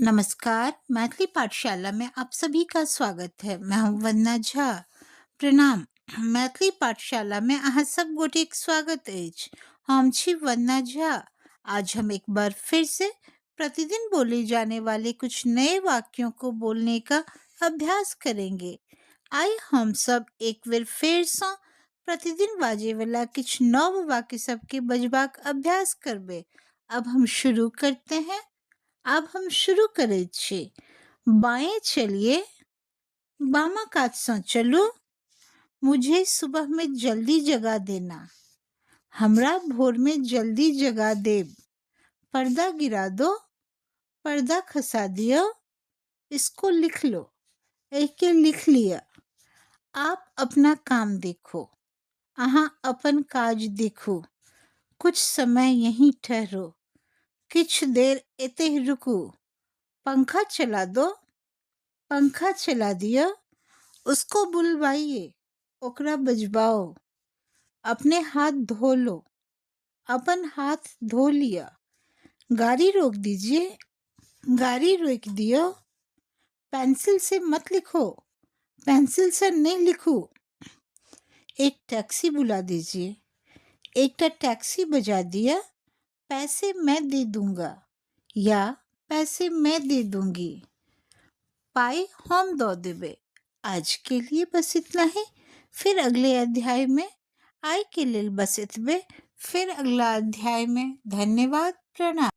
नमस्कार, मैथिली पाठशाला में आप सभी का स्वागत है। मैं हूं वंदना झा। प्रणाम। मैथिली पाठशाला में अहाँ सब गोटेक स्वागत अछि। हम छी वंदना झा। आज हम एक बार फिर से प्रतिदिन बोले जाने वाले कुछ नए वाक्यों को बोलने का अभ्यास करेंगे। आइ हम सब एक बेर फेरसँ प्रतिदिन बाजैवला किछु नव वाक्य सबके बजबाक अभ्यास करबै। अब हम शुरू करते हैं। आब हम शुरू करैत छी। बाएं चलिए, बामा कातसँ चलू। मुझे सुबह में जल्दी जगा देना, हमरा भोर में जल्दी जगा देब। पर्दा गिरा दो, पर्दा खसा दियौ। इसको लिख लो, एहिके लिख लिअ। आप अपना काम देखो, अहाँ अपन काज देखू। कुछ समय यहीं ठहरो, किछु देर एतहि रुकू। पंखा चला दो, पंखा चला दिअ। उसको बुलवाइए, ओकरा बजबाउ। अपने हाथ धो लो, अपन हाथ धो लिअ। गाड़ी रोक दीजिए, गाड़ी रोकि दियौ। पेंसिल से मत लिखो, पेंसिलसँ नहि लिखू। एक टैक्सी बुला दीजिए, एकटा टैक्सी बजा दिअ। पैसे मैं दे दूंगा या पैसे मैं दे दूंगी, पाइ हम दऽ देबै। आज के लिए बस इतना ही, फिर अगले अध्याय में। आइ के लेल बस एतबे, फिर अगला अध्याय में। धन्यवाद, प्रणाम।